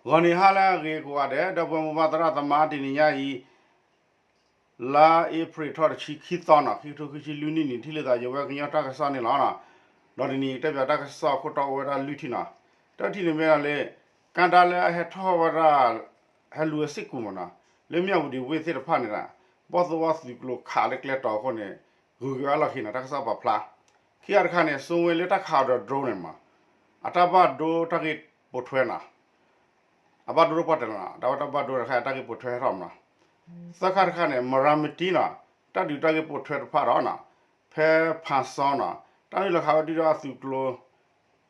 ဂီၤနံၤဟါလၢအဂ့ၤကိးဂၤဒဲး ဒီပုၢ်ဝဲၢ်မိၢ်ပၢ်သရၣ်သမါ တနံၤညါအံၤ လါအ့ဖြ့ၣ်ထီၣ်တဆံခံသီနီၤ ခံကထိခံဆံလွံၢ်နံၣ်န့ၣ် ထံၣ်လိာ်သးယဝဲကညီတၢ်ကစီၣ်န့ၣ်လီၤ. ဒီးတနံၤအံၤတဲပၠးတၢ်ကစီၣ်ခိၣ်တီအိၣ်ဝဲဒၣ်လွံၢ်ထံၣ်နီၤ. တၢထံၣ်န့ၣ်မ့ၢ်ဒၣ်လၢ ကါဒါလၢအဟဲထီၣ်ဝဲဒၣ် ဟဲလူၤဝဲစ့ၢ်ကီးမ့ၢ်နီၤ လၢမၠၣ်ဝတံၤဝ့ၢ်သ့ၣ်တဖၣ်န့ၣ်ဒီး ဘီၣ်သိၣ်ဝါသုးကျိၤခးလၢကျဲတီၤအဃိန့ၣ် ဂုၤက့ၤဝဲလီၢ်ခံနီၤ တၢ်ကစီၣ်ပာ်ဖျါ ခံဂၤတခါန့ၣ် စိဝဲလၢတၢ်ခးအီၤဒီး drone န့ၣ်မး အတၢ်ဘၣ်ဒိတၢ်ဂ့ၢ်ပိာ်ထွဲနီၤ အဘၣ်ဒိတပှၢ်တၢၢ်လီၤနီၤ တၢ်ဝဲတၢ်ဘၣ်ဒိတခါ တၢ်ဂ့ၢ်ပိာ်ထွဲဟဲထီၣ်မးနီၤ သၢခါတခါန့ၣ် မရၤမတံနီၤ တၢ်ဒုးတၢ်ဂ့ၢ်ပိာ်ထွဲတဖၣ်ဒီးနီၤ ဖဲဖၣ်စီနီၤ တၢ်နုာ်လီၤခးဝဲဒုၣ်ဒီးအသုးကျိၤ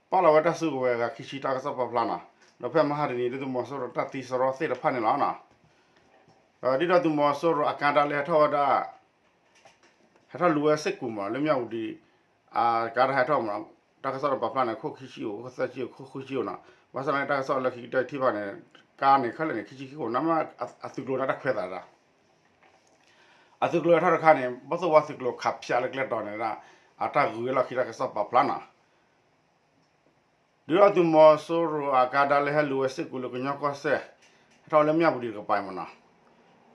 ပာ်လီၤဝဲတၢ်စုကဝဲၤအဂၤခံဆံတၢ်ကစီၣ်ပာ်ဖျါနီၤ ဒီးဖဲမဟါတနံၤ ဒုၣ်ဒါသုးမီၤစိရိၤတၢ်သံစရီသ့ၣ်တဖၣ်န့ၣ်လီၤနီၤ ဒုၣ်ဒါသုးမီၤစိရိၤအကါဒါလၢဟဲထီၣ်ဝဲဒၣ် ဟဲထီၣ်လူၤဝဲစ့ၢ်ကီးမး လၢမၠၣ်ဝတံၤ အကါဒါဟဲထီၣ်မး တၢ်ကစီၣ်ဒီးပာ်ဖျါန့ၣ် ခိၣ်ခံဆံအိၣ် ခိၣ်သၢဆံအိၣ် ခိၣ်ဃုဆံအိၣ်နီၤ ဘၣ်ဆၣ်န့ၣ်တၢ်ကစီၣ်လၢခံကတၢၢ်ထံၣ်ဘၣ်န့ၣ် ကါန့ၣ်ခဲလၢာ်န့ၣ် ခံဆံခံခိၣ် နမ့ၢ်အသုးကျိၤန့ၣ်တၢ်ခွဲးသးဒၣ် အသုးကျိၤဟဲထီၣ်တခါန့ၣ် ဘီၣ်သိၣ်ဝါသုးကျိၤခးဖၠးလၢကျဲတီၤန့ၣ်ဒၣ် အတၢ်ဂုၤဝဲလီၢ်ခံတၢ်ကစီၣ်ပာ်ဖျါနီၤ ဒုၣ်ဒါသုးမီၤစိရိၤအကါဒါလၢဟဲလူၤဝဲစ့ၢ်ကီးလၢကညီကီၢ်စဲၣ် ဟဲထီၣ်လၢမၠၣ်ဝတံၤတကပၤမးနီၤ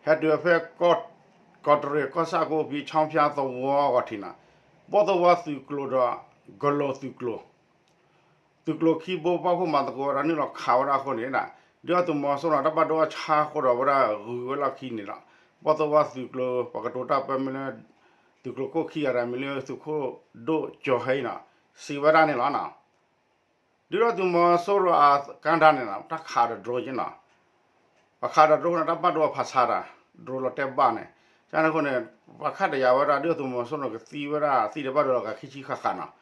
ဟဲတုၤဝဲဖဲ ကီးတရံးကီၢ်ဆၣ်ကိးဖံ ဆီဖၠါသဝီအဂီၤထံးနီၤ ဘီၣ်သိၣ်ဝါသုးကျိၤဒီး ကလိာ်သုးကျိၤ သုးကျိၤခံဘိပာ်ဖှိၣ်မၤသကိးဝဲဒၣ်နုာ်လီၤခးဝဲဒၣ်အဃိန့ၣ် ဒုၣ်ဒါသုးမီၤစိရိၤန့ၣ် တၢ်ဘၣ်ဒိအဆါအဃိဒီးဝဲဒၣ်ဂုၤဝဲလီၢ်ခံန့ၣ်လီၤ ဘီၣ်သိၣ်ဝါသုးကျိၤ ပှၤကတိၤတၢ်ပၢမ့ၢ်လၢ သုးကျိၤခိၣ်ခံဂၤတဂၤမ့ၢ်လၢ သုးခိၣ်ဒိၣ်ကၠီၤဟဲနီၤ စံးဝဲဒၣ်န့ၣ်လီၤနီၤ ဒုၣ်ဒါသုးမီၤစိရိၤအကါဒါန့ၣ်နီၤ တၢ်ခးဒီး drone က့နီၤ ပှၤခးဒီး drone န့ၣ် တၢ်ဘၣ်ဒိအဖးဆါတၢ် drone လီၤတဲာ်ဘၣ်န့ၣ် ကန့ၣ်အဃိန့ၣ် ပှၤခးတယာ်ဝဲဒၣ် ဒုၣ်ဒါသုးမီၤစိရိၤန့ၣ် ကသံဝဲဒၣ်သံဒီးဘၣ်ဒိလီၤဂၤခံဆံဃၣ်ဃၣ်နီၤ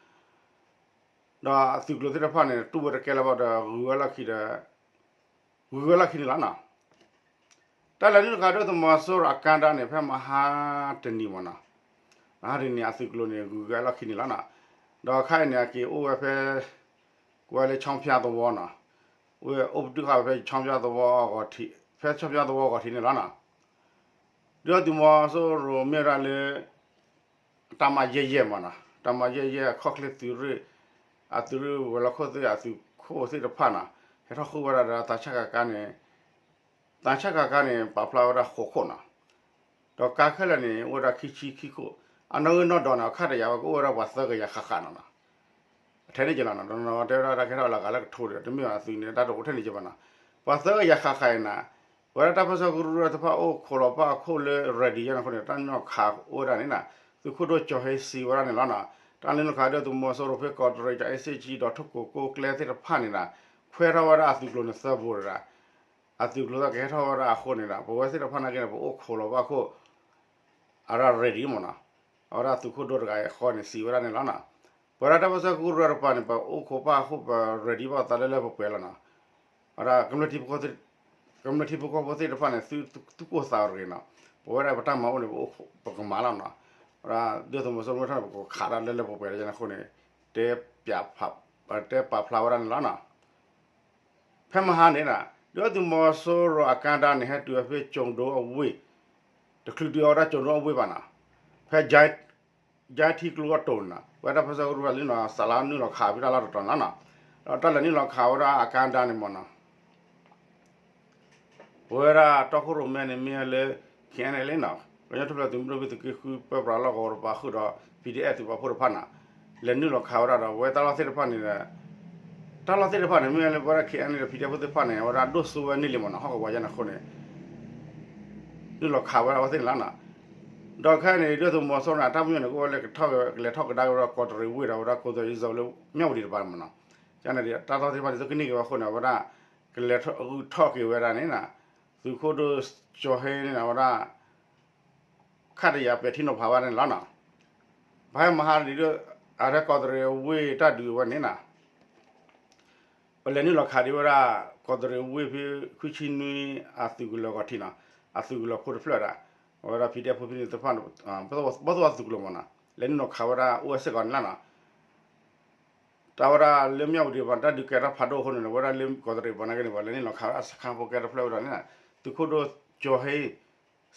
ဒီးအသုးကျိၤသ့ၣ်တဖၣ်န့ၣ် တူၢ်ဝဲတကဲလၢၤဘၣ်ဒီး ဂုၤဝဲလီၢ်ခံဒီး ဂုၤဝဲလီၢ်ခံန့ၣ်လီၤနီၤ တၢ်လဲၤနုာ်လီၤခးဒုၣ်ဒါသုးမီၤစိရိၤအကါဒါန့ၣ် ဖဲမဟါတနံၤမးနီၤ မဟါတနံၤအသုးကျိၤန့ၣ် ဂုၤက့ၤလီၢ်ခံန့ၣ်လီၤနီၤ ဒီးခဲအံၤန့ၣ် အက့ၤအိၣ်ဝဲဖဲ ကွဲလၢဆီဖၠါသဝီနီၤ အိၣ်ပတုာ်ဃာ်ဝဲဖဲဆီဖၠါသဝီအဂီၤထံး ဖဲဆီဖၠါသဝီအဂီၤထံးန့ၣ်လီၤနီၤ ဒုၣ်ဒါသုးမီၤစိရိၤမ့ၢ်ဝဲဒၣ်လၢ တၢ်မၤယဲၢ်ယဲၢ်မးနီၤ တၢ်မၤယဲၢ်ယဲၢ်အခီၣ်ချ့သုးရ့ၣ် အသုးရ့ၣ်ဝဲၤလီၢ်ခိၣ်သ့ၣ် အသုးခိၣ်သ့ၣ်တဖၣ်နီၤ ဟဲထီၣ်ဃုဝဲဒၣ်ဒီး သးဆၣ်ကါကါန့ၣ် သးဆၣ်ကါကါန့ၣ် ပာ်ဖျါဝဲဒၣ်ဃိးခိၣ်နီၤ ဒီးကါခဲလၢာ်န့ၣ် အိၣ်ဝဲဒၣ်ခံဆံခံခိၣ် အနီၣ်ဂံၢ်နီၣ်ဒွးန့ၣ် အခးတယာ်ဝဲ ကအိၣ်ဝဲဒၣ်ပှၤသၢကယၤဃၣ်ဃၣ်နီၤနီၤ ထဲန့ၣ်က့လီၤနီၤ ဒီးတဲဝဲဒၣ်တၢ်ကဲထီၣ်လၢအဂၤလၢကထိဒီး တမ့ၢ်အသုးန့ၣ် တၢ်တအိၣ်ထဲန့ၣ်က့ဘၣ်နီၤ ပှၤသၢကယၤဃၣ်ဃၣ်အံၤနီၤ ပဝဲဒၣ်တၢ်ပၢဆှၢကရူၢ်တဖၣ်အိၣ်ခိးလီၤဘၣ်အခိၣ်လၢ ready ယဲန့ၣ်အဃိန့ၣ် တၢ်နုာ်လီၤခးအိၣ်ဝဲဒၣ်န့ၣ်နီၤ သုးခိၣ်ဒိၣ်ကၠီၤဟ့စံးဝဲဒၣ်န့ၣ်လီၤနီၤ တၢ်နုာ်လီၤခးဒုၣ်ဒါသုးမီၤစိရိၤဖဲကီးတရံး ကၠအ့စ့ၣ်ကၠံ ဒီးထိၣ်ကိးကိးကျဲသ့ၣ်တဖၣ်န့ၣ်နီၤ ခွဲးထီၣ်ဝဲဒၣ်အသုးကျိၤန့ၣ်သၢဘိတဒၣ် အသုးကျိၤသၢကဟဲထီၣ်ဝဲဒၣ်အဃိန့ၣ်ဒီး ပဝဲသ့ၣ်တဖၣ်နာ်က့န့ၣ် ပအိၣ်ခိးလီၤဘၣ်အခိၣ် အဝဲဒၣ် ready မးနီၤ အဝဲဒၣ်သုးခိၣ်ဒိၣ်တဂၤအံၤအဃိန့ၣ် စံးဝဲဒၣ်န့ၣ်လီၤနီၤ ပဝဲဒၣ်တၢ်ပၢဆှၢကရူၢ်တဖၣ်န့ၣ် ပအိၣ်ခိးဘၣ်အခိၣ် ပ ready ဘၣ်သးလၢလၢပှဲၤပှဲၤလီၤနီၤ အဝဲဒၣ် ကမျၢၢ်ထံဖိကီၢ်ဖိသ့ၣ်တဖၣ်န့ၣ် သုးကိၢ်သးရ့ၤနီၤ ပဝဲဒၣ်ပတၢ်မၤအိၣ်န့ၣ် ပကမၤလီၤနီၤ အဝဲဒၣ်ဒုၣ်ဒါသုးမီၤစိရိၤမ့ၢ်ထီၣ်န့ၣ် ပကခးတၢ်လၢလၢပှဲၤပှဲၤလီၤန့ၣ်အဃိန့ၣ် တဲပာ်ဖျါဝဲဒၣ်န့ၣ်လီၤနီၤ ဖဲမဟါန့ၣ်နီၤ ဒုၣ်ဒါသုးမီၤစိရိၤအကါဒါန့ၣ် ဟဲတုၤဝဲဖဲကၠိၤဒိအဝ့ၢ် တချုးတုၤအဝဲဒၣ်ကၠိၤဒိအဝ့ၢ်ဘၣ်နီၤ ဖဲ ကၠဲထံကျိအတီၢ်န့ၣ်နီၤ ပဝဲဒၣ်တၢ်ပၢဆှၢကရူၢ်လၢနီၤ စးလၢနုာ်လီၤခးဖဲတၢ်လီၢ်တတီၤန့ၣ်လီၤနီၤ ဒီးတၢ်လဲၤနုာ်လီၤခးဝဲဒၣ်အကါဒါန့ၣ်မးနီၤ ပဝဲဒၣ်တီခိၣ်ရိၣ်မဲန့ၣ်မ့ၢ်လၢ ခ့ၣ်အဲၣ်အဲၣ်လ့နီၤ ကညီထူၣ်ဖျဲးသုးမုၢ်ဒိၣ်ဖဲသုးက့ဃု ပၢပြးလီၢ်ကဝီၤတပၤဃုာ်ဒီး ပီၣ်ဒံၣ်အဲၣ် သုးပာ်ဖှိၣ်တဖၣ်န့ၣ် လဲၤနုာ်လီၤခးဝဲဒၣ်ဒီး ပဝဲတၢ်လီၢ်သ့ၣ်တဖၣ်န့ၣ် တၢ်လီၢ်သ့ၣ်တဖၣ်န့ၣ် မ့ၢ်လၢပဝဲဒၣ် ခ့ၣ်အဲၣ်အဲၣ်လ့ဒီး ပီၣ်ဒံၣ်အဲၣ် သုးပာ်ဖှိၣ်သ့ၣ်တဖၣ်န့ၣ် အဝဲဒၣ်ဒိၣ်စိဝဲန့ၢ်လံမးနီၤ ဟီၣ်ကဝီၤယဲန့ၣ်အဃိန့ၣ် နုာ်လီၤခးဝဲဒၣ်အဝဲသ့ၣ်န့ၣ်လီၤနီၤ. ဒီးခဲအံၤန့ၣ် ဒုၣ်ဒါသုးမီၤစိရိၤန့ၣ် အတၢ်ပညိၣ်န့ၣ် ကအိၣ်ဝဲလၢကလဲၤထီၣ်ကဒါက့ၤဝဲဒၣ် ကီးတရံးဝ့ၢ်ဒီး အဝဲဒၣ်ကိးသီးယံၤစီၤလၢ မၠၣ်ဝတံၤတပၤန့ၣ်မးနီၤ. ကန့ၣ်ဒီး တၢ်လီၢ်သ့ၣ်တဖၣ်န့ၣ် သုကန့ၢ်က့ၤဝဲအဃိန့ၣ် အဝဲဒၣ် ကလဲၤဂုာ်ထီၣ်က့ၤဝဲဒၣ်န့ၣ် သုးခိၣ်ဒိၣ်ကၠီၤဟ့န့ၣ် အဝဲဒၣ် ခးတယာ်ပဲာ်ထံနီၤဖးဝဲဒၣ်န့ၣ်လီၤနီၤ. ပဟဲမဟါဒ် အရဲကီးတရံးဝ့ၢ်တၢ်ဒုးဝဲန့ၣ်နီၤ ပလဲၤနုာ်လီၤခးဒံးဝဲဒၣ် ကီးတရံးဝ့ၢ်ဖဲ ခွံဆံနွံ အသုးကလၢၤဂီၤထံးနီၤ, အသုးကလၢၤဖိတဖျၢၣ်ဒၣ် အဝဲဒၣ် PDF ဖိဖဲန့ၣ်သ့ၣ်တဖၣ် ဘီၣ်သိၣ်ဝါသုးကျိၤမးနီၤ လဲၤနုာ်လီၤခးဝဲဒၣ်အိၣ်ဝဲစ့ၢ်ကီးန့ၣ်လီၤနီၤ. တၢ်ဝဲဒၣ်လၢမၠၣ်ဝတံၤဘၣ် တၢ်ဒုးကဲထီၣ်ဖးဒိၣ်အဃိန့ၣ် ဝဲဒၣ်လၢကီးတရံးဘၣ်နာ်က့န့ၣ် ပှၤလဲၤနုာ်လီၤခးဝဲဒၣ်စခါဖိကဲထီၣ်ဖျၢၣ်ဝဲဒၣ်န့ၣ် သုးခိၣ်ဒိၣ်ကၠီၤဟ့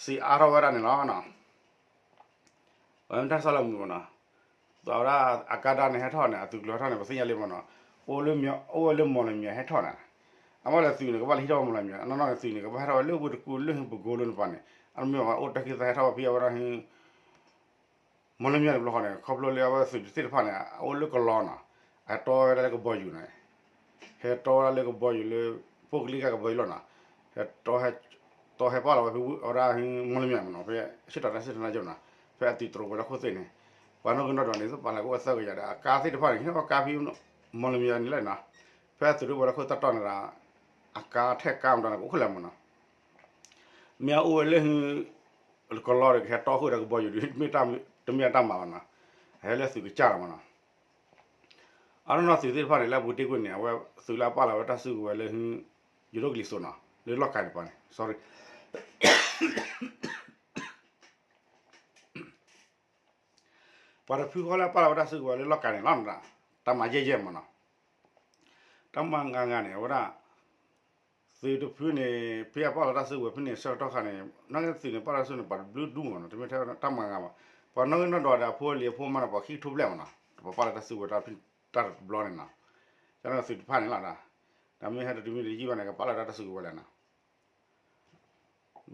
စံးအါထီၣ်ဝဲဒၣ်န့ၣ်လီၤ. တၢ်ကစီၣ်လၢမုာ်မးနီၤ, အဝဲဒၣ်အကါဒါန့ၣ်ဟဲထီၣ်န့ၣ် အသုးကျိၤဟဲထီၣ်န့ၣ် ပသ့ၣ်ညါလံမးနီၤ, အိၣ်ဝဲလၢမီၢ်လမၠဲၤဟဲထီၣ်န့ၣ်, အဝဲလဲၤသုးန့ၣ် ကဘၣ်လဲၤဟံးထီၣ်ဝဲမီၣ်လမၠဲၣ်, အနီၢ်နီၢ်န့ၣ်သုးန့ၣ် ကဘၣ်ဟဲထီၣ်ဝဲလၢဝ့ၢ်တကူၣ်လၢဟံၣ်ပကိလၢနပၤန့ၣ်, အမ့ၢ်အအိၣ်တၢ်ခံသးဟဲထီၣ်ဝဲဖဲအဝဲဒၣ်ဟံၣ် မီၣ်လမၠဲၣ်တဘျီဃီန့ၣ် ခီဖျိလၢအဝဲသုးသ့ၣ်တဖၣ်န့ၣ် အအိၣ်လၢကလီနီၤ, ဟဲတီဝဲဒၣ်လၢကဘီယူၤန့ၣ်, ဟဲတီဝဲဒၣ်လၢကဘီယူၤလၢ ပိၣ်ကလံၣ်ကၣ်ကဘီယူၤလီၤနီၤ, ဟဲတီ တီဟဲပာ်လီၤဝဲဖဲဝ့ၢ် အဝဲဒၣ်ဟံၣ်မီၣ်လမၠဲၣ်မနီၤ, ဖဲအဆ့ၣ်ထီၣ်တၢ်စ့ၣ်ထီၣ်တၢ်ယိာ်နီၤ, ဖဲအသုးတြိၤဝဲၤလီၢ်ခိၣ်သ့ၣ်န့ၣ်, ပှၤနီၣ်ဂံၢ်နီၣ်ဒွးန့ၣ် ပာ်လီၤကအိၣ်သၢကယၤဒီး အကါသ့ၣ်တဖၣ်န့ၣ် ဟံးထီၣ်ကါဖဲမီၣ်လမၠဲၣ်န့ၣ်လီၤနီၤ, ဖဲအသုးတြိၤဝဲၤလီၢ်ခိၣ်တၢ်တီၢ်န့ၣ်ဒီး အကါထဲကါမတၤန့ၣ် ကအိၣ်ခိၣ်လဲၣ်မနီၤ မ့ၢ်အအိၣ်ဝဲလၢဟံၣ် ကလီဒီး ကဟဲတီဃုာ်ဒီးကဘီယူၤဒီး တမ့ၢ်တၢ်မၤဘၣ်နီၤ, ဟဲလၢသုးကစၢ်လီၤမနီၤ, အနီၢ်နီၢ်သုးသ့ၣ်တဖၣ်န့ၣ် လၢအပူၤတ့ၢ်ကွံာ်န့ၣ် အဝဲသုးလၢအပာ်လီၤဝဲတၢ်စုကဝဲၤလၢဟံၣ် ယိၤဒိၣ်ကလံၤစိးနီၤ လၢလီၢ်ကၤန့ၣ်ပှၤန့ၣ် sorry ပှၤတဖုဃီလၢအပာ်လီၤဝဲတၢ်စုကဝဲၤလၢလီၢ်ကၤန့ၣ်လီၤ, တၢ်မၤယဲၢ်ယဲၢ်မနီၤ, တၢ်မၤငါငါန့ၣ် အဝဲဒၣ် သုးတဖုန့ၣ် ဖဲအပာ်လီၤတၢ်စုကဝဲၤဖဲန့ၣ် ဆၢကတီၢ်ခါန့ၣ် နီၢ်ကီၢ်သုးန့ၣ် ပာ်လီၤတၢ်စုကဝဲၤန့ၣ် ပှၤတဘျုးဒူမနီၤ, တမ့ၢ်ထဲတၢ်မၤငါဘၣ်, ပှၤနီၣ်ဂံၢ်နီၣ်ဒွးဒီးအဖိအလံၤအဖိမါန့ၣ် ပှၤခံကထိဘျဲၣ်မနီၤ, ပှၤပာ်လီၤတၢ်စုကဝဲၤတၢ်ဖဲတၢ်တဘျီန့ၣ်နီၤ, ကန့ၣ်သုးတဖၣ်န့ၣ်လီၤ, တၢ်မ့ၢ်ဟဲတတုၤမ့ၢ်တယံာ်ဘၣ်န့ၣ် ကပာ်လီၤတၢ်စုကဝဲၤလဲၣ်နီၤ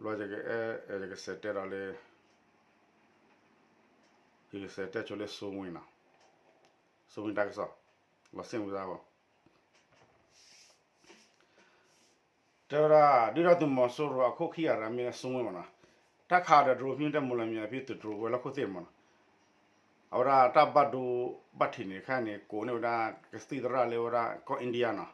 ဘျီယကအဲၣ် ယကစံးတဲဒီးလၢ ယကစံးတဲဆိလၢစိဝ့နီၤ, စိဝ့တၢ်ကစီၣ် လီၤစ့ၣ်ဝံသးအဂီၢ် တဲဝဲဒၣ် ဒုၣ်ဒါသုးမီၤစိရိၤအခိၣ်ခံဂၤတဂၤမ့ၢ်လၢစိဝ့မနီၤ, တၢ်ခးအီၤဒီး drone ဖဲမ့ၢ်တဲမီၣ်လမၠဲၣ်ဖဲသုးတြိၤဝဲၤလီၢ်ခိၣ်သ့ၣ်မနီၤ, အဝဲဒၣ်တၢ်ဘၣ်ဒိဘၣ်ထံးန့ၣ် ခဲအံၤန့ၣ် ကိးန့ၢ်ဝဲဒၣ်ကသံၣ်သရၣ်လၢဝဲဒၣ်ကီၢ် India နီၤ,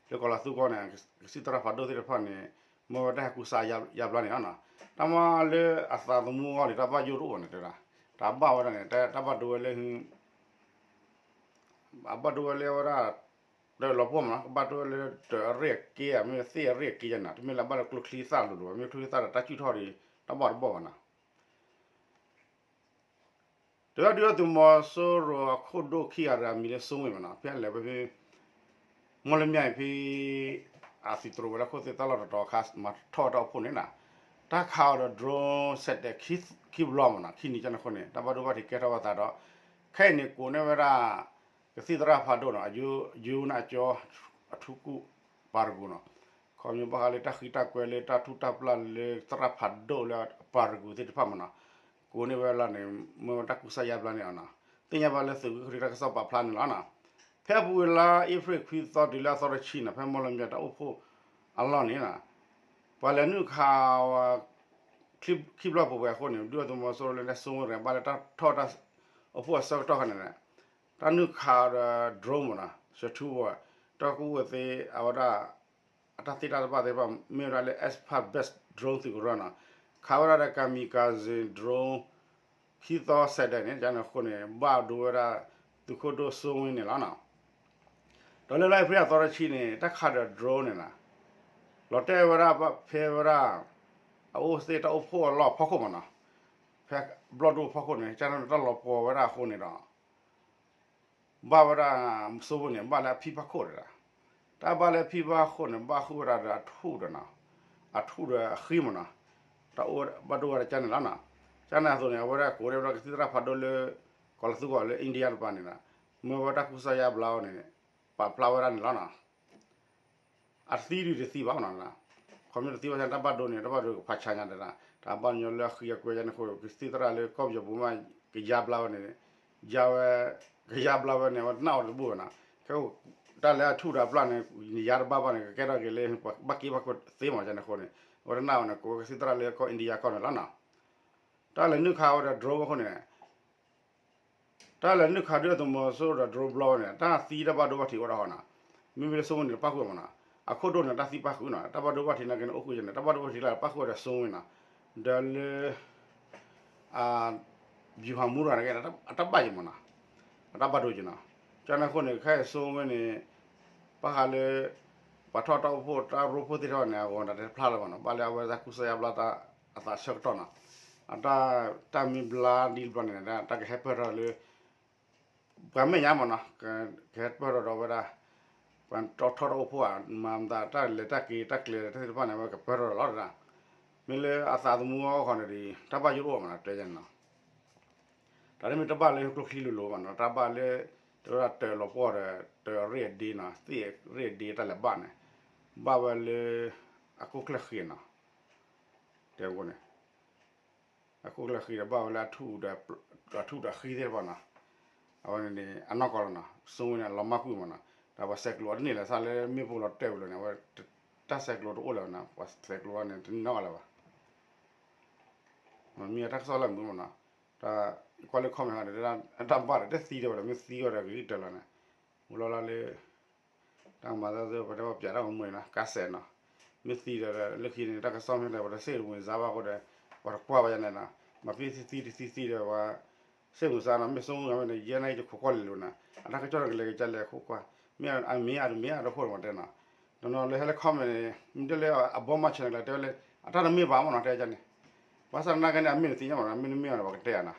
လၢကီၤလၤသူကီၢ်န့ၣ် ကသံၣ်သရၣ်ဖးဒိၣ်သ့ၣ်တဖၣ်န့ၣ် မ့ၢ်ဝဲတၢ်ဟဲကူစါယါဘျါန့ၣ်လီၤနီၤ, တၢ်မၤလၢအသးသမူအဂီၢ်န့ၣ် တၢ်ဘၣ်ယိၣ်တအိၣ်ဘၣ်န့ၣ်တဲဒၣ်, တၢ်ဘၣ်ဝဲဒၣ်န့ၣ် တၢ်ဘၣ်ဒိဝဲလၢ အဘၣ်ဒိဝဲလၢဝဲဒၣ် တၢ်လီၤပှီၢ်မနီၤ, ကဘၣ်ဒိဝဲလၢတၢ်အရ့ၣ်အက့ မ့ၢ်သ့ၣ်အရ့ၣ်အက့ယါန့ၣ်, တမ့ၢ်လၢဘၣ်လၢကျိချံသၣ်လိၤလိၤဘၣ်, မ့ၢ်ကျိချံသၣ်ဒီးတၢ်စုၣ်ထီၣ်ဒီး တၢ်ဘၣ်တဘၣ်ဘၣ်နီၤ. တဝဲဒၣ်ဒုၣ်ဒါသုးမီၤစိရိၤအခိၣ်ဒိၣ်ခံဂၤတဂၤမံၤလၢစိဝ့မနီၤ, ဖဲအလဲၤဝဲဖဲ မီၣ်လမၠဲၣ်ဖဲ အသုးတြိၤဝဲၤလီၢ်ခိၣ်သ့ၣ်တၢ်လီၢ်တတီၤခါ မၤထီၣ်တၢ်အိၣ်ဖှိၣ်န့ၣ်နီၤ, တၢ်ခးအီၤဒီး drone စဲးတဲာ်ခံဘျီမနီၤ, ခံနံၤကန့ၣ်အဃိန့ၣ် တၢ်ဘၣ်ဒိဘၣ်ထံးကဲထီၣ်ဝဲသးဒီး ခဲအံၤန့ၣ် ကိးန့ၢ်ဝဲဒၣ် ကသံၣ်သရၣ်ဖးဒိၣ်နီၤ, အယိနၢ်ကၠီ အထူကူၣ် ပၤရကူၣ်နီၤ, ခီဖျိဘၣ်ဃးလၢတၢ်ဃံတၢ်ကွဲလၢတၢ်ထူၣ်တၢ်ပျၢ်လၢသရၣ်ဖးဒိၣ်လၢပၤရကူၣ်သ့ၣ်တဖၣ်မနီၤ, ကိးန့ၢ်ဝဲလီၤန့ၣ် မ့ၢ်ဝဲတၢ်ကူစါယါဘျါန့ၣ်အီၤနီၤ, သ့ၣ်ညါဘၣ်လၢသုးက့ဃုတၢ်ကစီၣ်ပာ်ဖျါန့ၣ်လီၤနီၤ. ဖဲအပူၤဝဲလါအ့ဖြ့ၣ်ခွံသီတုၤလၢအသီတဆံနီၤ, ဖဲမီၣ်လမၠဲၣ်တၢ်အိၣ်ဖှိၣ်အလီၢ်န့ၣ်နီၤ, ပှၤလဲၤနုာ်ခး ခံဘျီပှဲၤပှဲၤအဃိန့ၣ် ဒုၣ်ဒါသုးမီၤစိရိၤလၢန့ၣ် စိဝ့ရၤ ဘၣ်လၢတၢ်ထီၣ်တၢ်အိၣ်ဖှိၣ်အဆၢကတီၢ်ခါန့ၣ် တၢ်နုာ်ခးဒီး drone မနီၤ, စထူဝဲ တၢ်ကူဝဲသ့ အဝဲဒၣ် အတၢ်သ့တၢ်တဖၣ်သ့ၣ်တဖၣ် မ့ၢ်ဝဲဒၣ်လၢ Esper Base drone သုးကရၢနီၤ, ခးဝဲဒၣ်ဒီး kamikaze drone ခံသီစဲးဒဲးန့ၣ် ကန့ၣ်အဃိန့ၣ် ဘၣ်ဒိဝဲဒၣ် သုးခိၣ်ဒိၣ်စိဝ့န့ၣ်လီၤနီၤ. ဒီးလၢလါအ့ဖြ့ၣ်အသီတဆံန့ၣ် တၢ်ခးဒီး drone န့ၣ်နီၤ, လီၤတဲာ်ဝဲဒၣ်ဖဲဝဲဒၣ် အအိၣ်သ့ၣ်တၢ်အိၣ်ဖှိၣ်အလီၢ်ဖီခိၣ်မနီၤ, ဖဲဘျီၣ်ဒိၣ်ဖီခိၣ်န့ၣ် ကန့ၣ်တၢ်လီၤပှီၤဝဲဒၣ်အဃိန့ၣ်ဒီး ဘၣ်ဝဲဒၣ် စိဝ့န့ၣ် ဘၣ်လၢအဖံဖးခိၣ်တဒၣ်, တၢ်ဘၣ်လၢအဖံဖးခိၣ်န့ၣ် ဘၣ်ဃုာ်ဝဲဒၣ်ဒီးအထူၣ်ဒီးနီၤ, အထူၣ်ဒီးအဃံမနီၤ, တၢ်အိၣ်ဘၣ်ဒိဝဲဒၣ်ကန့ၣ်လီၤနီၤ. ကန့ၣ်အသိးန့ၣ် အဝဲဒၣ်ကိးန့ၢ်ဝဲဒၣ်ကသံၣ်သရၣ်ဖးဒိၣ်လၢ ကီၤလၤသူကီၢ်လၢ India တပၤန့ၣ်နီၤ, မ့ၢ်ဝဲတၢ်ကူစါယါဘျါအီၤန့ၣ် ပာ်ဖျါဝဲဒၣ်န့ၣ်လီၤနီၤ. အသံဒုးတသံဘၣ်နီၤ, ခီဖျိတသံဘၣ် တၢ်ဘၣ်ဒိန့ၣ် တၢ်ဘၣ်ဒိကဖးဆါညါတဒၣ်, တၢ်ဘၣ်ညီလၢအဃံအကွဲယါန့ၣ်အဃိ ကသံၣ်သရၣ်လၢကီၢ်ပယီၤပူၤမး ကယါဘျါဝဲန့ၣ်, ယါဝဲ, ကယါဘျါဝဲန့ၣ် အဝဲတနာ်အီၤတဘူၣ်ဘၣ်နီၤ. ခဲ တၢ်လၢအထူၣ်ဒီးအပျၢ်န့ၣ် နယါတဘၣ်ဘၣ်န့ၣ် ကကဲထီၣ်က့ၤလၢ ဘၣ်က့ဘၣ်ကွဲသ့မးန့ၣ်အဃိန့ၣ် အဝဲတနာ်အီၤန့ၣ် ကိးဝဲကသံၣ်သရၣ်လၢကီၢ် India ကီၢ်န့ၣ်လီၤနီၤ. တၢ်လဲၤနုာ်ခးဝဲဒီး drone အဃိန့ၣ် တၢ်လဲၤနုာ်ခးဒုၣ်ဒါသုးမီၤစိရိၤဒီး drone ဘျီဝဲန့ၣ် တၢ်သံတၢ်ဘၣ်ဒိဘၣ်ထံးအိၣ်ဒၣ်ဃီနီၤ. မ့မ့ၢ်လၢစိဝ့န့ၣ် တပၣ်ဃုာ်မနီၤ. အခိၣ်ဒိၣ်န့ၣ် တၢ်သံပၣ်ဃုာ်နီၤ. တၢ်ဘၣ်ဒိဘၣ်ထံးနာ်က့န့ၣ် အိၣ်ဃုာ်န့ၣ် တၢ်ဘၣ်ဒိဘၣ်ထံးလၢပၣ်ဃုာ်ဝဲဒီးစိဝ့နီၤ. ဒီးလၢ ဗျူဟာမှူး နာ်က့ အတၢ်ဘၣ်ယံၤမနီၤ. အတၢ်ဘၣ်ဒိက့ၤနီၤ. ကန့ၣ်အဃိန့ၣ် ခဲအံၤစိဝ့န့ၣ် ဘၣ်ဃးလၢ ပှၤထီၣ်တၢ်အိၣ်ဖှိၣ် တၢ်ရိဖှိၣ်သ့ၣ်တဖၣ်န့ၣ် အဂီၤတၢ်တဖျါလၢၤဘၣ်နီၤ. ဘၣ်လၢအဝဲဒၣ်ကူစါယါဘျါတၢ်အသးဆၢကတီၢ်နီၤ. အတၢ် တၢ်မ့ၢ်ဘျါဒ်တဘျီန့ၣ် တၢ်ကဟဲပၢၢ်ထီၣ်လၢ ပှၤမဲာ်ညါမနီၤ, ကဟဲပၢၢ်ထီၣ်ဒီးဝဲဒၣ် ပှၤထီၣ်တၢ်အိၣ်ဖှိၣ်ဧါ, မၤမတၤတၢ်လဲၤတၢ်က့ၤတၢ်ကျဲၤတၢ်သ့ၣ်တဖၣ်န့ၣ် အဝဲကပၢၢ်ထီၣ်ဒီးလီၤတဒၣ်. မ့ၢ်လၢအသးသမူအဂီၢ်န့ၣ်ဒီး တၢ်ဘၣ်ယိၣ်တအိၣ်မနီၤ တဲယဲန့ၣ်နီၤ. တၢ်တမ့ၢ်တၢ်ဘၣ်လၢကျိချံလိၤလိၤဘၣ်နီၤ, တၢ်ဘၣ်လၢ တဲဝဲဒၣ်တၢ်လီၤပှီၢ်ဒီး တၢ်အရ့ၣ်အဒ့နီၤ, သ့ၣ်အရ့ၣ်အဒ့တၢ်လဲၤဘၣ်န့ၣ်, ဘၣ်ဝဲလၢ အခိၣ်ချၢဃံနီၤ, တဲန့ၣ် အခိၣ်ချၢဃံဒီးဘၣ်ဝဲလၢ အထူၣ်ဒီးအဃံသ့ၣ်တဖၣ်နီၤ, အဝဲန့ၣ်န့ၣ် အနီၢ်ကီၢ်လီၤနီၤ, စိဝ့န့ၣ် အလီၤမၢ်ကွံာ်မးနီၤ, ဒီးပှၤဆဲးကျိးအီၤတန့ၢ်လၢၤ စးလၢမ့ၣ်ပိၢ်လီၤတဲာ်ဝံၤလီၤန့ၣ် အဝဲ တၢ်ဆဲးကျိးတအိၣ်လၢၤဘၣ်နီၤ, ပှၤဆဲးကျိးအီၤန့ၣ် တန့ၢ်နီတဂၤလၢၤဘၣ်. မ့ၢ်တၢ်ကစီၣ်လၢအမုာ်မးနီၤ, တၢ်ကွၢ်လၢ comment ဃီန့ၣ် တၢ်ဘၣ်ဒီးတသံဒီးဘၣ်ဒီး မ့ၢ်သံဝဲဒီးဂ့ၤကတၢၢ်လီၤန့ၣ်, မူလီၤလၢ တၢ်ကမၤသးသ့ ပတဲပှၤပၠးတၢ်ကမူၣ်န့ၣ်နီၤ ကါစဲးနီၤ, မ့ၢ်သံဒီးလၢခံန့ၣ် တၢ်ကစီၣ်မ့ၢ်ဒီး ပှၤတစ့ၣ်တမုာ်စါဘၣ်အဃိဒီး ပှၤတကွၢ်ဘၣ်ယၤန့ၣ်နီၤ, မၤဖဲသံသံတသံသံဒီး ပှၤစ့ၣ်မုာ်စါနီၤ, မ့ၢ်ဆိကမိၣ်မ့ၢ်န့ၣ် ယဲၢ်နၣ်ရံၣ်တခိးကွၢ်လံလိာ်နီၤ, အတၢ်ကစီၣ်ကလဲၤကစၢ်လဲၤခိးကွၢ်, မ့ၢ်အမ့ၢ်အတမ့ၢ်အတခိၣ်မးတဲနီၤ, တနီၤလၢဟဲလၢ comment န့ၣ် မ့ၢ်တဲလၢအဘီမါ channel ကျါတဲဝဲလၢ အတၢ်တမ့ၢ်ဘၣ်မးနီၤ တဲကန့ၣ်, ဘၣ်ဆၣ်သနာ်က့န့ၣ် အမ့ၢ်နသ့ၣ်ညါမးနီၤ, မ့ၢ်နမ့ၢ်အီၤန့ၣ် ပှၤကတဲယၤနီၤ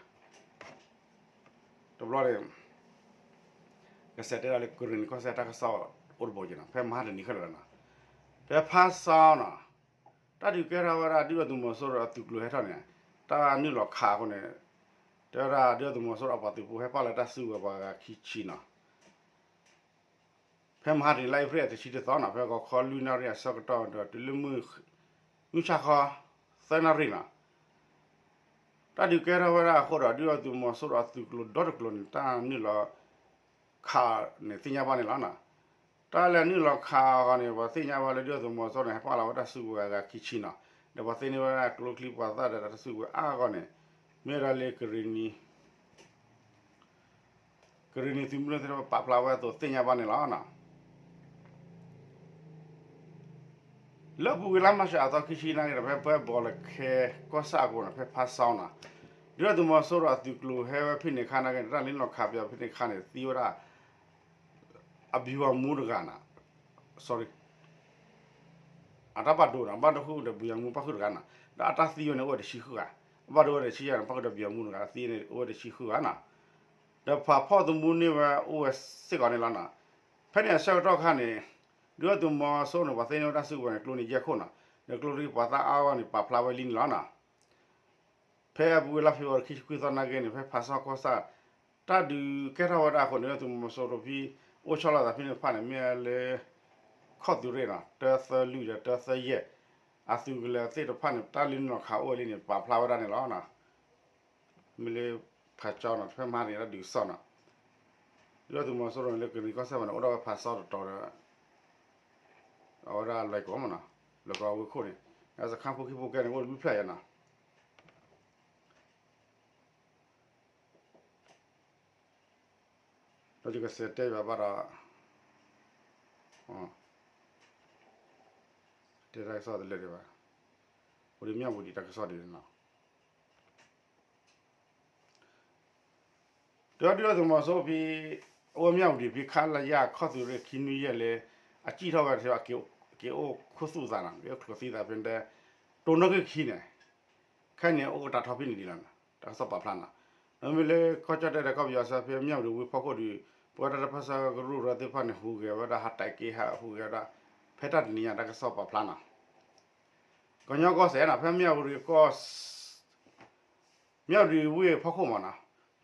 တဘျီန့ၣ် ကစဲးတဲဒၣ်လၢ ကရ့ၣ်နံၤကီၢ်စဲၣ်တၢ်ကစီၣ်အိၣ်တဘိက့ၤနီၤ, ဖဲမဟါတနံၤခဲလၢာ်နီၤ, ဖဲဖါစီနီၤ, တၢ်ဒုးကဲထီၣ်ဝဲဒၣ် ဒုၣ်ဒါသုးမီၤစိရိၤအသုးကျိၤဟဲထီၣ်န့ၣ်, တၢ်နုာ်လီၤခးအဃိန့ၣ်, တဲဝဲဒၣ် ဒုၣ်ဒါသုးမီၤစိရိၤအပှၤသုးဖိ ဟဲပာ်လီၤတၢ်စုကဝဲၤပှၤဂၤခံဆံနီၤ ဖဲမဟါတနံၤ လါအ့ဖြ့ၣ်အတဆံတသီနီၤ, ဖဲဂီၤခီလွံၢ်နၣ်ရံၣ်အဆၢကတီၢ်ဒီး တုၤလၢမုၢ် မုၢ်ဆါခီ သၢနၣ်ရံၣ်နီၤ, တၢ်ဒုးကဲထီၣ်ဝဲဒၣ်အဃိဒီး ဒုၣ်ဒါသုးမီၤစိရိၤအသုးကျိၤဒီတကျိၤန့ၣ် တၢ်နုာ်လီၤခးန့ၣ် သ့ၣ်ညါဘၣ်န့ၣ်လီၤနီၤ. တၢ်လဲၤနုာ်လီၤခးအဂီၢ်န့ၣ် ပှၤသ့ၣ်ညါဘၣ်လၢ ဒုၣ်ဒါသုးမီၤစိရိၤန့ၣ် ဟဲပာ်လီၤဝဲတၢ်စုကဝဲၤအဂၤခံဆံနီၤ, ဒီးပှၤသ့န့ၢ်ဝဲဒၣ်ကျိချံမျိာ်သၣ်ဒီးတၢ်စုကဝဲၤအါအဂီၢ်န့ၣ်, မ့ၢ်ဝဲဒၣ်လၢ ကရ့ၣ်နံၤသုးမုၢ်ဒိၣ်သ့ၣ်တဖၣ်ပာ်ဖျါဝဲအသိးသ့ၣ်ညါဘၣ်န့ၣ်လီၤ. လၢအပူၤကွံာ်လါမၢ်ၡးအသီခံဆံနာ်က့ဒီး ဖဲပှၤဘီလၢခဲကီၢ်ဆၣ်အဃိန့ၣ် ဖဲဖါစီနီၤ, ဒုၣ်ဒါသုးမီၤစိရိၤအသုးကျိၤဟဲဝဲဖဲန့ၣ်အခါနာ်က့န့ၣ် တၢ်လဲၤနုာ်လီၤခးပယီၤဖဲန့ၣ်အခါန့ၣ် သံဝဲဒၣ် အဗျူဟာမှူးတဂၤနီၤ, sorry အတၢ်ဘၣ်ဒိနီၤ, ဘၣ်ဒိဃုာ်ဒီး ဗျူဟာမှူး ပၣ်ဃုာ်တဂၤနီၤ, ဒီးအတၢ်သံဝဲန့ၣ် အိၣ်ဝဲတဆံဃုဂၤ, အဘၣ်ဒိဝဲတဆံယဲၢ်နီၤ, ပၣ်ဃုာ်ဒီး ဗျူဟာမှူး တဂၤသံန့ၣ် အိၣ်ဝဲတဆံဃုဂၤနီၤ, ဒီးပှၤဖီၣ်သမူန့ၢ်ဝဲအိၣ်ဝဲစ့ၢ်ကီးန့ၣ်လီၤနီၤ. ဖဲန့ၣ်အဆၢကတီၢ်ခါန့ၣ် ဒုၣ်ဒါသုးမီၤစိရိၤန့ၣ် ပှၤသ့န့ၢ်ဝဲတၢ်စုကဝဲၤန့ၣ် ကျိန့ၣ်ယဲၢ်ခိၣ်နီၤ, ဒီးကျိချံမျိာ်သၣ်အါဂီၢ်န့ၣ် ပာ်ဖျါဝဲလံန့ၣ်လီၤနီၤ. ဖဲအပူၤကွံာ်လါဖ့ၤဘြူၤအါရံၤခံဆံခွံသီနာ်က့န့ၣ် ဖဲဖါစီကီၢ်ဆၣ် တၢ်ဒုးကဲထီၣ်ဝဲဒၣ်အဃိန့ၣ် ဒုၣ်ဒါသုးမီၤစိရိၤဖဲ အိၣ်ဆီလီၤသးဖဲန့ၣ်တဖၣ်န့ၣ် မ့ၢ်လၢ ခီၣ်သုးရ့ၣ်နီၤ တၢသၢလွံၢ်ဒီးတၢသၢယဲၢ် အသုးကလၢၤသ့ၣ်တဖၣ်န့ၣ် တၢ်လဲၤနုာ်လီၤခးအိၣ်ဝဲလံန့ၣ် ပာ်ဖျါဝဲဒၣ်န့ၣ်လီၤ. မ့ၢ်လၢဖါစီနီၤ ဖဲမဟါန့ၣ် တၢ်ဒုးကစီၣ်နီၤ ဒုၣ်ဒါသုးမီၤစိရိၤန့ၣ် လၢကရ့ၣ်နံၤကီၢ်စဲၣ်ဘၣ်န့ၣ် အိၣ်ဒၣ်ဝဲဖါစီတတီၤဒီး အဝဲဒၣ်လွဲၢ်ကီၢ်မးနီၤ, လွဲၢ်ကီၢ်ဝ့ၢ်ခိၣ်န့ၣ် စခါဖိခံဖိကဲန့ၣ် အိၣ်တဘျုးဖျၢၣ်ယဲနီၤ. ဒီးယကစံးတဲဘၣ်ဘၣ်ဒီး တဲတၢ်ကစီၣ်တလၢာ်ဒံးဘၣ်, အိၣ်ဒီးမၠၣ်ဝတံၤတၢ်ကစီၣ်ဒ်န့ၣ်လီၤ. ဒီးဒုၣ်ဒါသုးမီၤစိရိၤဖဲ အဝဲမၠၣ်ဝတံၤဖဲခလရ ခီၣ်သုးရ့ၣ်ခံနွံယဲၢ်လၢ အစံၣ်ထီၣ်ဝဲတဖဲ က့ၤအိၣ်ခိၣ်သူၣ်သးနီၤ က့ၤအိၣ်ကျိၤသံသးဖဲန့ၣ် တိၤနီၣ်ဂံၢ်ခံန့ၣ် ခဲအံၤန့ၣ် အိၣ်ကတၢၢ်ထီၣ်ဖဲန့ၣ်ဒံးလီၤနီၤ တၢ်ကစီၣ်ပာ်ဖျါနီၤ. ဒီးမ့ၢ်လၢကီၢ်ကၠီၣ်တဲၣ်ဒီးကီၢ်ပယီၤဆၢဖဲမၠၣ်ဝတံၤဝ့ၢ်ဖီခိၣ်ဒီး ပဝဲဒၣ်တၢ်ပၢၢ်ဆၢကရူၢ်ကရၢသ့ၣ်တဖၣ်န့ၣ် ဟူးဂဲၤဝဲဒၣ် ဟးတဲာ်က့ၤဟးဟူးဂဲၤဝဲဒၣ် ဖဲတၢ်တနံၤညါတၢ်ကစီၣ်ပာ်ဖျါနီၤ. ကညီကီၢ်စဲၣ်နီၤ ဖဲမၠၣ်ဝတံၤကီၢ် မၠၣ်ဝတံၤဝ့ၢ်ဖီခိၣ်မးနီၤ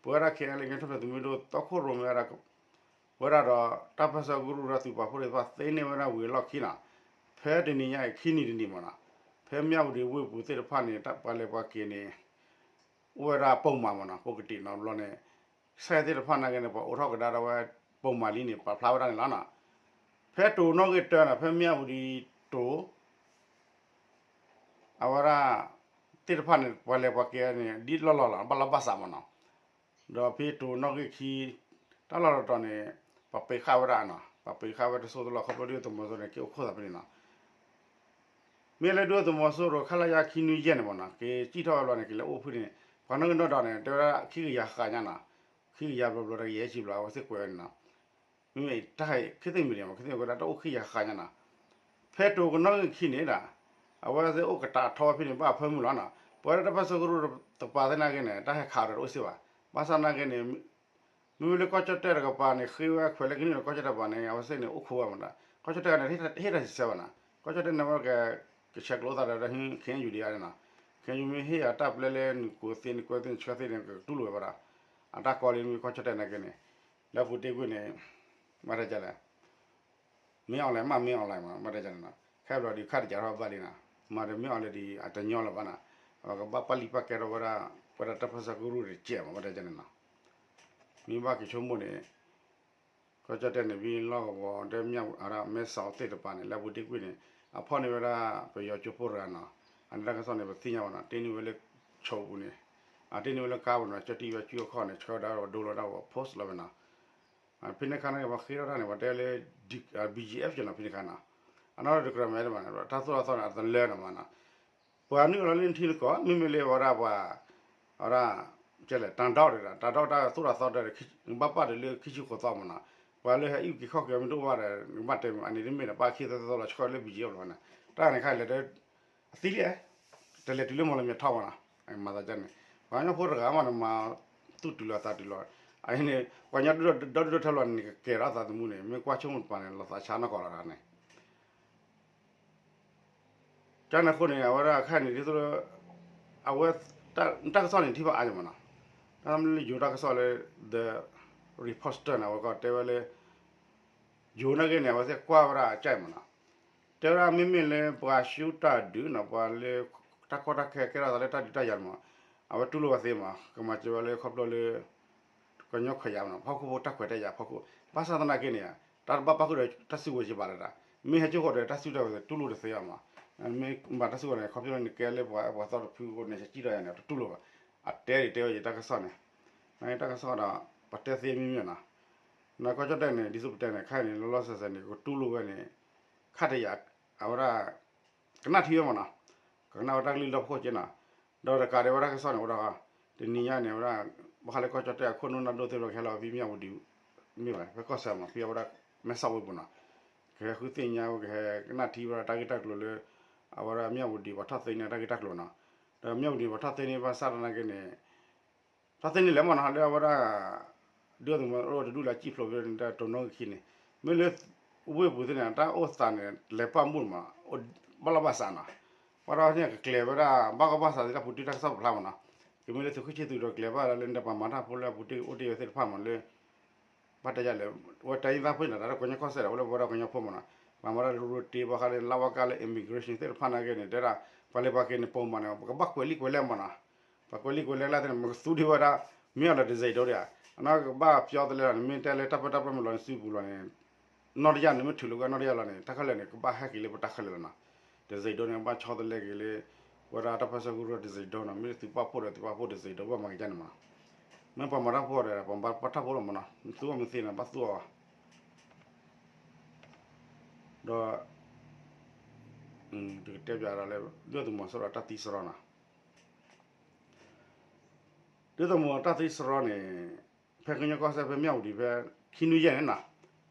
ပဝဲဒၣ် ခဲအံၤလၢ ကညီတၢ်ထူၣ်ဖျဲးသုးမုၢ်ဒိၣ်တီခိၣ်ရိၣ်မဲဝဲဒၣ် ဝဲဒၣ်ဒီး တၢ်ပၢၢ်ဆၢကရူၢ်ကရၢသုးပာ်ဖှိၣ်သ့ၣ်တဖၣ်သ့န့ၢ်ဝဲဒၣ်ဝံၤအလီၢ်ခံနီၤ ဖဲတနံၤညါအံၤခံနံၤတနံၤမးနီၤ ဖဲမၠၣ်ဝတံၤဝ့ၢ်ပူၤသ့ၣ်တဖၣ်န့ၣ် တၢ်ပှၤလဲၤပှၤက့ၤန့ၣ် အိၣ်ဝဲဒၣ်ပိာ်မၤမးနီၤ ပကတ့ၢ်နီတဘျီန့ၣ် စဲသ့ၣ်တဖၣ်နာ်က့န့ၣ် ပှၤအိးထီၣ်ကဒါဒီးဝဲ ပိာ်မၤလံန့ၣ် ပာ်ဖျါဝဲဒၣ်န့ၣ်လီၤနီၤ. ဖဲတိၤနီၣ်ဂံၢ်တၢနီၤ ဖဲမၠၣ်ဝတံၤတိၤ အဝဲဒၣ် သ့ၣ်တဖၣ်န့ၣ် ပှၤလဲၤပှၤက့ၤန့ၣ် ဒ်လီၢ်လီၢ်လီၤ ဘၣ်လီၢ်ဘၣ်စးမးနီၤ. ဒီးဖဲတိၤနီၣ်ဂံၢ်ခံ တၢ်လီၢ်တတီၤန့ၣ် ပှၤပ့ၤဃာ်ဝဲဒၣ်နီၤ ပှၤပ့ၤဃာ်ဝဲတစိၢ်တလီၢ် ခီဖျိဒုၣ်ဒါသုးမီၤစိရိၤန့ၣ် က့ၤအိၣ်ခိၣ်သးဖဲန့ၣ်နီၤ. မ့ၢ်လၢဒုၣ်ဒါသုးမီၤစိရိၤ ခလရ ခံနွံယဲၢ်န့ၣ်မးနီၤ က့ၤစံၣ်ထီၣ်ဝဲဘျီန့ၣ် ကလဲၤအိၣ်ဖဲန့ၣ် ပှၤနီၣ်ဂံၢ်နီၣ်ဒွးန့ၣ် တဲဝဲဒၣ်ခံကယၤဃၣ်ညါနီၤ ခံကယၤဘျီဘျီတကယၤဆံဘျီ အဝဲသ့ၣ်ကွဲးဝဲန့ၣ်နီၤ. မ့မ့ၢ်တၢ်ဟဲ ခ့သ့ၣ်မံၤန့ၣ် ခ့သ့ၣ်ကွဲးဒၣ်တၢ်အိၣ်ခံကယၤဃၣ်ညါနီၤ. ဖဲတိၤကနီၣ်ဂံၢ်ခံန့ၣ်ဒၣ် အဝဲသ့ၣ်အိၣ်ကတၢၢ်ထီဖဲန့ၣ် ဘၣ်အဖၢမုၢ်လီၤနီၤ. ပဝဲဒၣ်တၢ်ပၢၢ်ဆၢကရူၢ်တကပၤသ့ၣ်နာ်က့န့ၣ် တၢ်ဟဲခးဒီးတအိၣ်စ့ၢ်ဘၣ်. ဘၣ်ဆၣ်နာ်က့န့ၣ် မ့မ့ၢ်လၢကီၢ်ကၠီၣ်တဲၣ်တကပၤန့ၣ် ဃ့ဝဲခွဲးလၢကနုာ်လီၤကီၢ်ကၠီၣ်တဲၣ်တကပၤန့ၣ် အဝဲသ့ၣ်န့ၣ် အိၣ်ခိးဝဲမးနီၤ. ကီၢ်ကၠီၣ်တဲၣ်န့ၣ် ဟ့ၣ်တၢ်စံးဆၢဘၣ်နီၤ. ကီၢ်ကၠီၣ်တဲၣ်န့ၣ် ဝဲက ကဆဲးကျိးသးဒီး ခဲအံၤယူၤဒံးအါန့ၣ်နီၤ. ခဲအံၤယူၤမ့ၢ်ဟ့ၣ်အတၢ်ပျဲလၢ နုာ်ကိးသ့ နကွဲသ့ နဆှၢသ့န့ၣ် ကတူၢ်လိာ်ဝဲဘၣ်ဒီး အတၢ်ကီလံမ့ၢ်ကီၢ်ကၠီၣ်တဲၣ်နာ်က့န့ၣ် လၢပူၤတ့ၢ်ကွံာ်န့ၣ် ဘၣ်တဲဒ်လဲၣ် မ့ၢ် online မ့ၢ် မ့ၢ် online မး ဘၣ်တဲဒ်န့ၣ်နီၤ. ခဲဘျီဒုးခါတကးထီၣ်ဘၣ်လံနီၤ, မၤတမ့ၢ်အီၤလၢဒ်အတညီလၢၤဘၣ်နီၤ, အကဘၣ်ပာ်လံာ်ပာ်ကဲထီၣ်ဝဲဒၣ် ပဝဲဒၣ်တၢ်ပၢဆှၢကရူၢ်တကဲးမး ဝဲဒၣ်န့ၣ်နီၤ, မ့ၢ်ဘၣ်က့ၤဆိကမိၣ်န့ၣ် ကီၢ်ကၠီၣ်တဲၣ်န့ၣ် ဝံၤလီၢ်ကဝီၤ တဲမ့ၢ်ဝဲဒၣ် မဲဆီးသ့ၣ်တဖၣ်န့ၣ် လၢအပူၤတ့ၢ်ကွံာ်န့ၣ် အဖီၣ်န့ၢ်ဝဲဒၣ် ပယီၤကၠိဖိတဂၤနီၤ, အန့ၣ်တၢ်ကစီၣ်န့ၣ် ပသ့ၣ်ညါဘၣ်နီၤ, တ့န့ၢ်ဝဲလၢ ဆိးပူၤန့ၣ်, အတ့န့ၢ်ဝဲလၢကါပူၤနီၤ, ကၠီၣ်တံၢ်ဝဲကၠူအခီၣ်န့ၣ် ဆှၢဒၣ်ဝဲဒိလီၤဒၣ်ဝဲ post လီၤဝဲနီၤ, ဖဲန့ၣ်ခါန့ၣ် ပှၤဃ့ထီၣ်တၢ်န့ၣ် ပှၤတဲလၢ ဘီဂျီအ့ဖ် နီၤ, ဖဲန့ၣ်ခါနီၤ, အနီၢ်တကြၢးမးတဘၣ်နီၤ, တၢ်သိၣ်တၢ်သီန့ၣ် အတလၢနီၤမးနီၤ, ပှၤနုာ်လီၤလၢနထံနကီၢ် မ့မ့ၢ်လၢဝဲဒၣ်ပှၤ ဝဲဒၣ် ကဲလဲၣ် တၢ်ဒီတၢ် တၢ်ဒီတၢ်သိၣ်တၢ်သီတၢ် ဘၣ်ပာ်တလၢခံဆံဃိးသီမးနီၤ, ပှၤလၢဟဲအံၣ်က့ၤခီၣ်က့ၤမ့ၢ်တအိၣ်ဘၣ်ဒီး နကဘၣ်တဲမး အန့ၣ်တမ့ၢ်ဒီး ပာ်ခံသီသီလီၤ ဆှၢလၢ ဘီဂျီအ့ဖ် လီၤဝဲန့ၣ်, တၢ်န့ၣ်ခါလဲၤ အသံလံ, တလဲၤတုၤလၢမီၢ်လမၠဲၤထီၣ်မးနီၤ, မၤသးဒ်န့ၣ်, ပှၤကညီဖိတဂၤမးန့ၣ် မၤသူၣ်တုၤလီၤသးတုၤလီၤ, အန့ၣ် ပှၤကညီဒီဒူၣ်ဒီထၢလီၤန့ၣ် ကကဲထီၣ်သးသမူန့ၣ် မ့ၢ်ကွၢ်ဆိကမိၣ်တပၤန့ၣ် လီၤသးဆါနီၢ်ကီၢ်လီၤန့ၣ်, ကန့ၣ်အဃိန့ၣ် အဝဲဒၣ်ခဲအံၤန့ၣ် ဒ်သိးလၢ အဝဲ တၢ်ကစီၣ်န့ၣ် ထံၣ်ဘၣ်အါန့ၣ်မးနီၤ, တၢ်မ့ၢ်လၢယိၤတၢ်ကစီၣ်လၢ The Reporter န့ၣ် အဝဲကတဲဝဲလၢ ယိၤနာ်က့န့ၣ် အဝဲသ့ၣ်ကွၢ်ဝဲဒၣ်အကၢ်မးနီၤ, တဲဝဲဒၣ်မ့မ့ၢ်လၢပှၤဆူတၢ်ဒုးနီၤ ပှၤလၢ တၢ်ကီတၢ်ခဲကဲထီၣ်သးလၢတၢ်ဒုးတၢ်ယၤမး, အဝဲတူၢ်လိာ်ဝဲသ့မး ကမၤစၢၤဝဲလၢခီဖျိလၢ ကညီခွဲးယာ်မးနီၤ ဖီခိၣ်ဖိတၢ်ခွဲးတၢ်ယာ်ဖီခိၣ်, ဘၣ်ဆၣ်သနာ်က့န့ၣ် တၢ်တဘၣ်ပၣ်ဃုာ်ဒီးတၢ်စုကဝဲၤက့ၤဘၣ်လၢၤဒၣ်, မ့ၢ်ဟဲကၠိဃီၤဒီးတၢ်စုကဝဲၤတူၢ်လိာ်တသ့ဘၣ်မး, မ့ၢ်ဘၣ်တၢ်စုကဝဲၤန့ၣ် ခီဖျိလၢနကဲလၢပှၤအဲၣ်ပှၤသီတဖုအဃိန့ၣ် ဟဲကံၣ်ထီၣ်ယၤန့ၣ် တတူၢ်လိာ်ဘၣ်, အတဲဒ်တဲဝဲယတၢ်ကစီၣ်န့ၣ်, နတၢ်ကစီၣ်ဒီး ပှၤတဲသ့မ့မ့ၢ်နီၤ, နကီၢ်ကၠီၣ်တဲၣ်န့ၣ် ဒ်သိးပတဲန့ၣ် ခဲအံၤန့ၣ် လီၤလီၤဆဲးဆဲးန့ၣ် ကတူၢ်လိာ်ဝဲန့ၣ် ခါတယာ် အဝဲဒၣ် ကနၣ်ထံဝဲမးနီၤ, ကကနၣ်ဝဲတၢ်ကလုၢ်လီၢ်ဖှိၣ်က့နီၤ, ဒီးတကးဒံးဝဲဒၣ်ကစီၣ်န့ၣ် အိၣ်ဒီး တနံၤညါန့ၣ် ဝဲဒၣ် ဘၣ်ဃးလၢကီၢ်ကၠီၣ်တဲၣ်အခိၣ်နူာ်နၢ်ဒိၣ်သ့ၣ်တဖၣ်ကဟဲလီၤဖဲမၠၣ်ဝတံၤ မ့ၢ်ဘၣ် ဖဲကီၢ်စဲၣ်မး ဖဲအဝဲဒၣ် မဲဆီးဝ့ၢ်ပူၤနီၤ, ကဟဲဃုသ့ၣ်ညါဝဲ ကဟဲကနၣ်ထံဝဲဒၣ်တၢ်ဂ့ၢ်တၢ်ကျိၤလၢ အဝဲဒၣ်မၠၣ်ဝတံၤပှၤထီၣ်သ့န့ၢ်တၢ်ဂ့ၢ်တၢ်ကျိၤနီၤ, ဒီးမၠၣ်ဝတံၤပှၤထီၣ်သ့န့ၢ်ဘၣ်ဆၣ်သနာ်က့န့ၣ် ထီၣ်သ့န့ၢ်လဲၣ်မးနီၤ လၢအဝဲဒၣ် ဒုၣ်ဒါသုးမီၤစိရိၤတဒူၣ်လၢအစံၣ်ဖျိးဖဲန့ၣ် တနီၤက့ၤခံန့ၣ်, မ့ၢ်လၢ ဝ့ၢ်ပူၤသ့ၣ်န့ၣ် တၢ်အိၣ်သးန့ၣ် လဲၤပာ်မူန့ၣ်မး ဘၣ်လီၢ်ဘၣ်စးနီၤ, ဘၣ်ဒီးန့ၣ်ကကျဲၤဝဲဒၣ် ဘၣ်ကီဘၣ်စးသ့ၣ်တၢ်ပူၤတ့ၢ်တၢ်ကစီၣ်ပာ်ဖျါမးနီၤ, ကမ့ၢ်လၢသုးခိၣ်ဆံသူးဒီးကျဲၤဘၣ်လၢန့ၣ်ဒီးပှၤမၤတၢ်ဖိလၢအပူၤတ့ၢ်အိၣ်တ့ၢ်ဝဲသ့ၣ်တဖၣ်မးလၢ ဘၣ်တဲယၤလဲၣ်, ဝဲတဲယံသးဖိန့ၣ် တၢ်လၢကညီကီၢ်စဲၣ်ဒီး အိၣ်လၢပဝဲဒၣ်ကညီဖိမးနီၤ, ပှၤမၤတၢ်ရူရူတ့ဘၣ်ဃးလၢ လါဝက လၢ immigration သ့ၣ်တဖၣ်နာ်က့န့ၣ် တဲဒၣ် ပှၤလဲၤပှၤက့ၤန့ၣ် ပိာ်မၤန့ၣ် ပကဘၣ်ကွဲးလံာ်ကွဲးလဲၢ်မးနီၤ, ပှၤကွဲးလံာ်ကွဲးလဲၢ်လၢသ့ၣ်န့ၣ် မ့ၢ်ကသူဒံးဝဲဒၣ် မ့ၢ်အီၤလၢတစဲးဒိဒံးဧါ, အနီၢ်ကဘၣ်ပျီတလဲလီၤန့ၣ် မ့ၢ်တဲလၢတၢ်ပၢတၢ်ပြးမ့ၢ်လီၤန့ၣ် စုပူၤလီၤန့ၣ် နီၢ်တယၢ်န့ၣ် မ့ၢ်ထုးလီၤက့ၤနီၢ်တယၢ်လီၤန့ၣ် တၢ်ခဲလၢာ်န့ၣ် ကဘၣ်ဟဲက့ၤလၢပတၢ်ခဲလၢာ်လီၤနီၤ, တစဲးဒိန့ၣ် ဘၣ်ဆီတလဲက့ၤလၢ ပဝဲဒၣ်တၢ်ပၢဆှၢကရူၢ်တစဲးဒိနီၤ, မ့ၢ်လၢသုးပာ်ဖှိၣ်ဒီးသုးပာ်ဖှိၣ်တစဲးဒိ ဘၣ်မၤက့ၤန့ၣ်မးနီၤ, မ့ၢ်ပှၤမၤတၢ်ဖိဒီး ပှၤမၤတၢ်ဖိလီၤမးနီၤ, သူအီၤမ့ၢ်သ့န့ၣ် ဘၣ်သူအီၤ ဒီး တကတဲပျးဒီးလၢ ဒုၣ်ဒါသုးမီၤစိရိၤတၢ်သံစရီနီၤ, ဒုၣ်ဒါသုးမီၤစိရိၤတၢ်သံစရီန့ၣ် ဖဲကညီကီၢ်စဲၣ်ဖဲမၠၣ်ဝတံၤဖဲ ခံနွံယဲၢ်န့ၣ်နီၤ,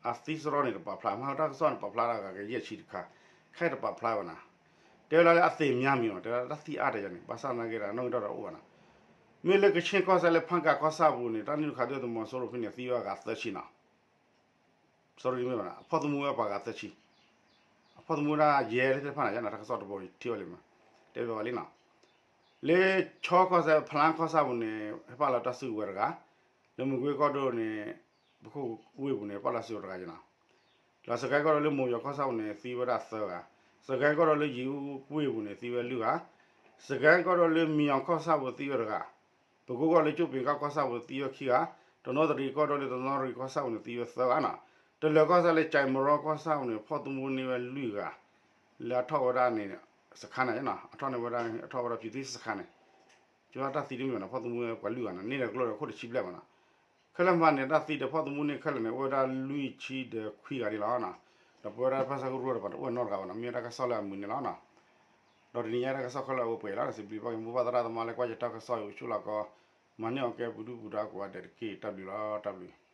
အသံစရီန့ၣ်တပာ်ဖျါ, မ့ၢ်တၢ်ကစီၣ်န့ၣ်ပာ်ဖျါဒၣ်ဂၤကယဲၢ်ဆံတခါ, ခဲအံၤတပာ်ဖျါဘၣ်နီၤ, တဲဝဲဒၣ်လၢအသ့ၣ်မၠါမံၤအီၤ တဲဝဲဒၣ်တၢ်သံအါတယၤန့ၣ် ဘၣ်ဆၣ်သနာ်က့ဒီး နီၣ်ဂံၢ်ဒီးအိၣ်ဘၣ်နီၤ, မ့ၢ်လၢကဆ့ကီၢ်စဲၣ်လၢဖၣ်ကးကီၢ်ဆၣ်ပူၤန့ၣ် တၢ်နုာ်တခါဒုၣ်ဒါသုးမီၤစိရိၤဖဲန့ၣ် သံဝဲအဂၤသၢဆံနီၤ sorry မ့ၢ်ဘၣ်နီၤ, အဖီၣ်သမူဝဲပှၤဂၤသၢဆံ, အဖီၣ်သမူဒၣ်ယဲၢ်လၢသ့ၣ်တဖၣ်န့ၣ် ယန့ၣ် တၢ်ကစီၣ်တဘိထံၣ်ဝဲလံမး, တဲဘၣ်ဝဲလံနီၤ, လၢခၠီကီၢ်စဲၣ် ဖလါကီၢ်ဆၣ်ပူၤန့ၣ် ဟဲပာ်လီၤတၢ်စုကဝဲၤတဂၤ, လၢမုၢ်ကွ့ကီၢ်ဒိၣ်န့ၣ် ပခိၣ်ဝ့ၢ်ပူၤန့ၣ် ပာ်လီၤစုကဝဲၤတဂၤယန့ၣ်နီၤ, ဒီးစကဲကီၢ်ဒိၣ်လၢမိၢ်ယီၤကီၢ်ဆၣ်ပူၤန့ၣ် သံဝဲဒၣ်သၢဂၤ, စကဲကီၢ်ဒိၣ်လၢယံၤအူကွ့ၢ်ပူၤန့ၣ် သံဝဲလွံၢ်ဂၤ, စကဲကီၢ်ဒိၣ်လၢမံၤအီၤကီၢ်ဆၣ်ပူၤသံဝဲတဂၤ ပကိကီၢ်လၢကၠိၣ်ပ့ၤကီၢ်ကီၢ်ဆၣ်ပူၤသံဝဲခံဂၤ, တနီသရံၣ်ကီၢ်ဒိၣ်လၢတနီသရံၣ်ကီၢ်ဆၣ်ပူၤန့ၣ်သံဝဲသၢဂၤနီၤ, တလၢၤကီၢ်ဆၣ်လၢကၠဲးမရီကီၢ်ဆၣ်ပူၤန့ၣ် ဖီၣ်သမူန့ၢ်ဝဲလွံၢ်ဂၤ, လၢအထီၣ်ဝဲဒၣ်န့ၣ် စခါန့ၣ်နီၤ, အထီၣ်န့ၢ်ဝဲဒၣ် အထီၣ်ဝဲဒၣ် ပြည်သူ့စစ်စခန်းန့ၣ်, ကၠိတၢ်သံတမ့ၢ်ဘၣ်နီၤ, ဖီၣ်သမူဝဲပှၤလွံၢ်ဂၤနီၤ, န့ၢ်ဒီးကျိဒီးခိၣ်တဆံဘျဲၣ်ဘၣ်နီၤ, ခဲလၢာ်မးန့ၣ် တၢ်သံဒီးဖီၣ်သမူန့ၢ်ခဲလၢာ်န့ၣ် အိၣ်ဝဲဒၣ်လွံၢ်ဆံဒီးခွံဂၤန့ၣ်လီၤနီၤ, ဒီးပဝဲဒၣ်တၢ်ပၢဆှၢကရူၢ်တပၤတအိၣ်နီတဂၤဘၣ်နီၤ, မ့ၢ်ဝဲဒၣ်တၢ်ကစီၣ်လၢအမုာ်န့ၣ်လီၤနီၤ. ဒီးတနံၤညါတၢ်ကစီၣ်ခဲလၢာ်အိၣ်ပှဲၤလီၤ, စံးဘျုးဘၣ်က့ၤမိၢ်ပၢ်သရၣ်သမါလၢကွၢ်ယတၢ်ကစီၣ်အံၤ အိၣ်ဆူၣ်လီၤကီ, မၤန့ၢ်အီၤကဲပူၤဒုၣ်ပူၤဒါကိးဂၤဒဲးတက့ၢ်. တၢ်ဘျုးလီၤ, တၢ်ဘျုး.